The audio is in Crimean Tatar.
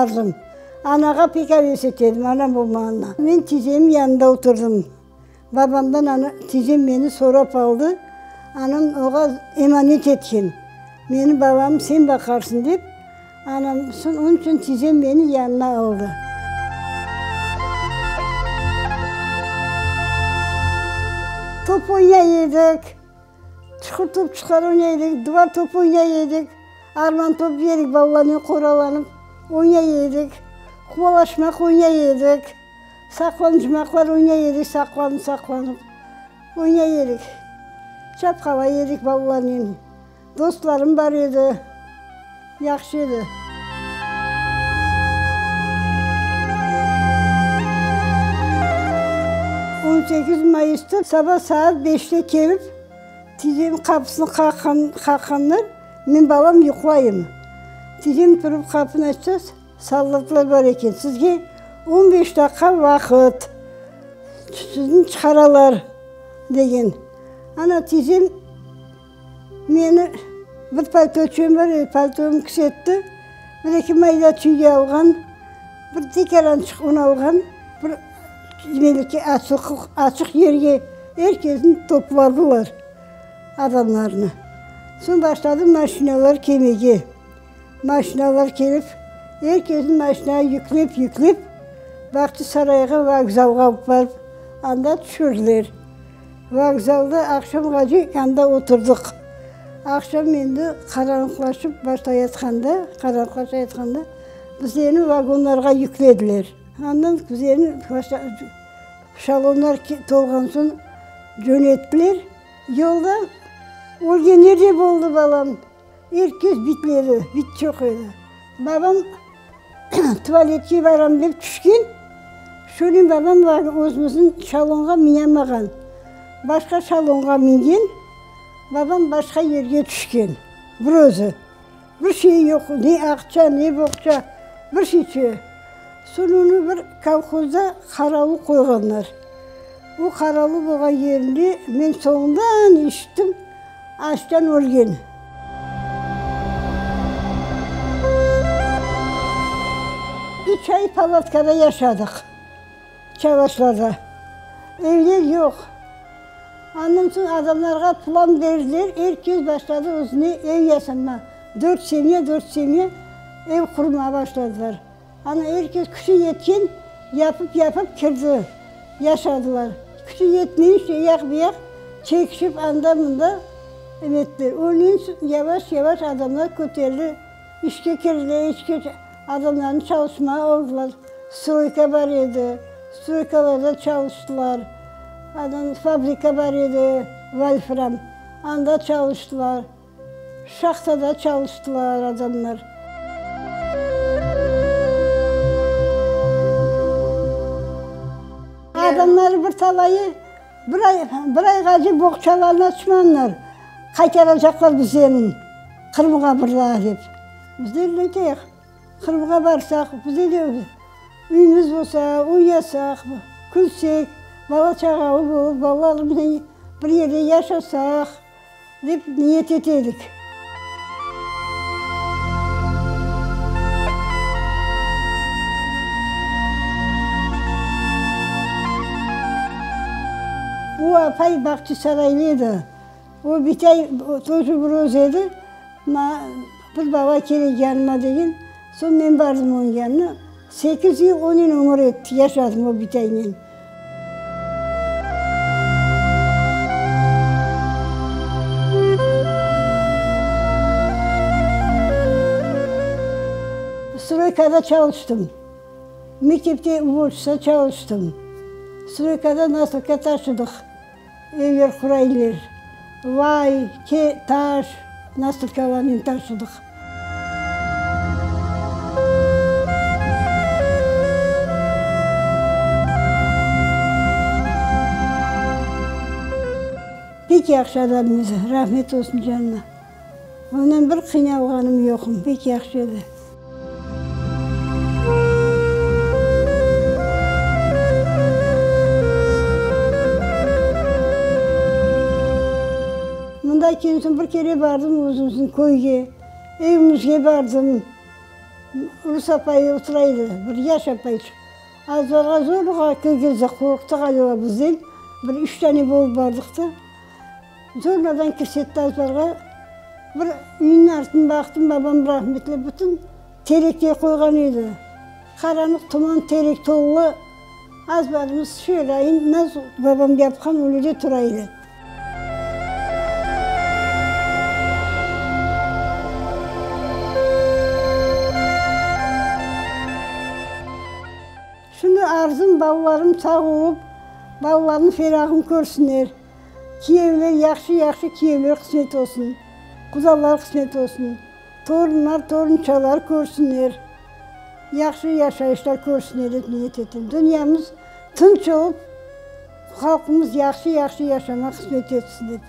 bardım. Anağa pek aves ete edim, anam olmağanına. Men tizemniñ yanında oturdım. Babamdan ana, tizem meni sorap aldı, anam oğa emanet etken, meni balam sen baqarsıñ dep, anam, soñ onıñ içün tizem meni yanına aldı. Top oynay edik, çuqur top çıqar oynay edik, duvar topu oynay edik, arman top edik, balalarnen qoralanıp oynay edik, quvalaşmaq oynay edik. Saqlançmaqlar oynay edik, saqlanıp-saqlanıp oynay edik. Çapqalay edik balalarnen. Dostlarım bar edi, yahşı edi. On sekiz mayısta saba saat beşte kelip, tizem qapısını qaqqanlar, men balam yuqlayım. Tizem turıp qapını açsa, Soldatlar bar eken, sizge on beş daqqa vaqıt, sizni çıqaralar, degen. Ana, tizem meni, bir paltoçem bar edi, paltomnı kisetti, bir-eki mayda tüy alğan, bir tekarançıq un alğan, bir meleke açıq yerge er kesni topladılar, adamlarnı. Soñ başladı maşinalar kelmege. Maşinalar kelip, er kesni maşinağa yüklep-yüklep, Bağçasarayğa vokzalğa alıp barıp, anda tüşürdiler. Vokzalda aqşamğace anda oturdıq. Aqşam endi qaranlıqlaşıp başlayatqanda, qaranlıqlaşayatqanda bizlerni vagonlarğa yüklediler. Andan bizlerni şalonlar tolğan soñ cönettiler. Yolda ölgenler de boldı, balam. Er kes bitleri, bit çoq edi. Babam tualetke baram dep tüşken, şöyle babam özümizniñ şalonğa minâmağan. Başqa şalonğa mingen, babam başqa yerge tüşken, bir özü. Bir şeyi yoq, ne aqça, ne boqça, bir şeyçe. Soñ onı bir kolhozda qaravul qoyğanlar. O qaravul bolğan yerinde men soñundan eşittim, Açtan ölgen. Üç ay palatkada yaşadıq, çalaşlarda. Evler yoq. Andan soñ adamlarğa plan berdiler, er kes başladı özüne ev yasama. Dört semya, dört semya ev qurmağa başladılar. Ana er kes küçü yetken yapıp-yapıp kirdi, yaşadılar. Küçü yetmeyince eyaq buyaq çekişip anda-mında emettiler. Onıñ içün yavaş-yavaş adamlar köterildi, işke kirdiler, işke adamlarnı çalışmağa aldılar. Stroyka bar edi, stroykalarda çalıştılar. Andan fabrika bar edi, Volfram, anda çalıştılar. Şahtada çalıştılar adamlar. Adamlar bir talayı bir ay, bir ayğace boğçalarını açmağanlar, qaytaracaqlar bizlerni Qırımğa bir daa dep. Bizler neteyik, Qırımğa barsaq, bize de üyümiz bolsa, oynasaq, külsek, bala-çağalı bolıp, balalarımıznen bir yerde yaşasaq. Dep niyet ete edik. O apay Bağçasaraylı edi. O bitay toje bir özü edi. Maña bir bala kerek yanıma degen. Soñ men bardım onıñ yanına. Sekiz yıl onen ömür etti, yaşadım o bitaynen. Stroykada çalıştım. Mektepte uborşitsa çalıştım. Stroykada nasılka taşıdıq, evler quraylar, lay, ke, taş, nasılkalarnen taşıdıq. Pek yahşı adam edi, rahmet olsun canına. Ondan bir qıynalğanım yoqım, pek yahşı edi. Mında kelgen soñ bir kere bardım özümizniñ köyge, evimizge bardım. Rus apayı otura edi, bir yaş apayçıq. Azbarğa zorğa kirgizdi, qorqtı ğaliba bizden. Bir üç tane bolıp bardıq da. Zorladan kirsetti azbarğa. Bir üyniñ artını baqtım, babam rahmetli bütün terekke qoyğan edi. Qaranlıq tuman, terek tolu. Azbarımız şöyle, nasıl babam yapqan, öyle de tura edi. Şimdi arzum, balalarım sağ olıp, balalarnıñ ferağını körsünler. Kiyevler, yahşı-yahşı kiyevler qısmet olsun, qudalar qısmet olsun, torunlar, torunçalar körsünler, yahşı yaşayışlar körsünler dep niyet etem. Dünyamız tınç olıp, halqımız yahşı-yahşı yaşamaq qısmet etsin dep.